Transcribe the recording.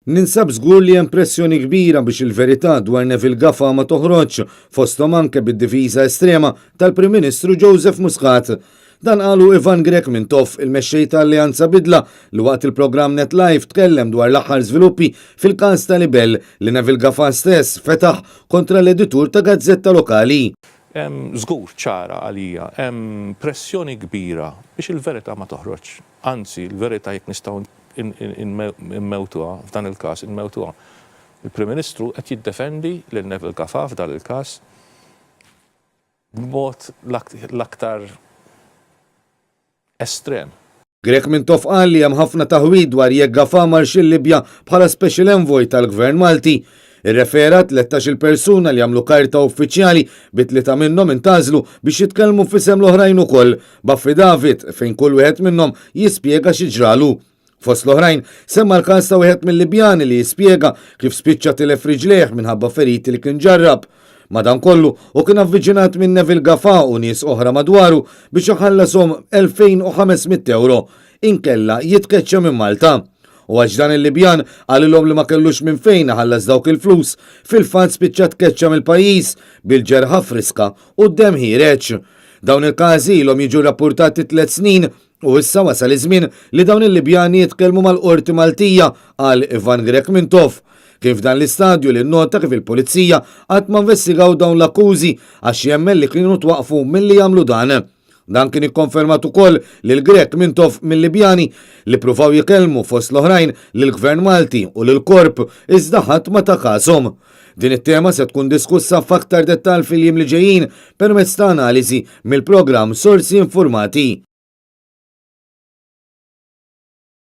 Ninsab żgur li hemm pressjoni kbira biex il-verità dwar Neville Gafà ma toħroġx, fosthom anke bid-difiża estrema tal-Prim Ministru Joseph Muscat. Dan qalu Ivan Grech Mintoff, il-mexxej ta' Alleanza Bidla, li waqt il-programm Net Live tkellem dwar l-aħħar żviluppi fil-każ ta' libell li Neville Gafà stess fetaħ kontra l-editur ta' gazzetta lokali. Hemm, żgur, ċara għalija, hemm pressjoni kbira biex il-verità ma toħroġx. Anzi, l-verità jekk nistgħu immewtuha, f'dan il-każ immewtuha. Il-Prim Ministru qed jiddefendi lil Neville Gafà f'dan il-każ b'mod l-aktar estrem. Grech Mintoff qal li hemm ħafna taħwid dwar jekk Gafà marx il-Libja bħala Special Envoy tal-Gvern Malti. Irrefera 13-il persuna li għamlu karta uffiċjali bi tlieta minnhom intgħażlu biex jitkellmu f'isem l-oħrajn ukoll, b'affidavit fejn kull wieħed minnhom jispjega xi ġralu. Fost l-oħrajn, semma l-każ ta' wieħed mill-Libjani li jispjega kif spiċċa tilef riġlejh minħabba feriti li kien ġarrab. Madankollu, hu kien avviċinat minn Neville Gafà u nies oħra madwaru biex iħallashom 2,500 ewro, inkella jitkeċċa minn Malta. U għax dan il-Libjan qalilhom li ma kellux minn fejn iħallas dawk il-flus, fil-fatt spiċċa tkeċċa mill-pajjiż bil-ġerħa friska u d-demm ħiereġ. Dawn il-każi ilhom jiġu rrappurtati tliet snin u issa wasal iż-żmien li dawn il-Libjani jitkellmu mal-Qorti Maltija, qal Ivan Grech Mintoff. Kien f'dan l-istadju li nnota kif il-Pulizija qatt ma investigaw dawn l-akkużi għax jemmen li kienu twaqqfu milli jagħmlu dan. Dan kien ikkonfermat ukoll lil Grech Mintoff mil-Libjani li ppruvaw jikellmu fost l-oħrajn lill-Gvern Malti u lill-Korp iżda ħadd ma ta kashom. Din it-tema se tkun diskussa f'aktar dettall fil-jiem li ġejjin permezz ta' analiżi mill-programm Sorsi Infurmati.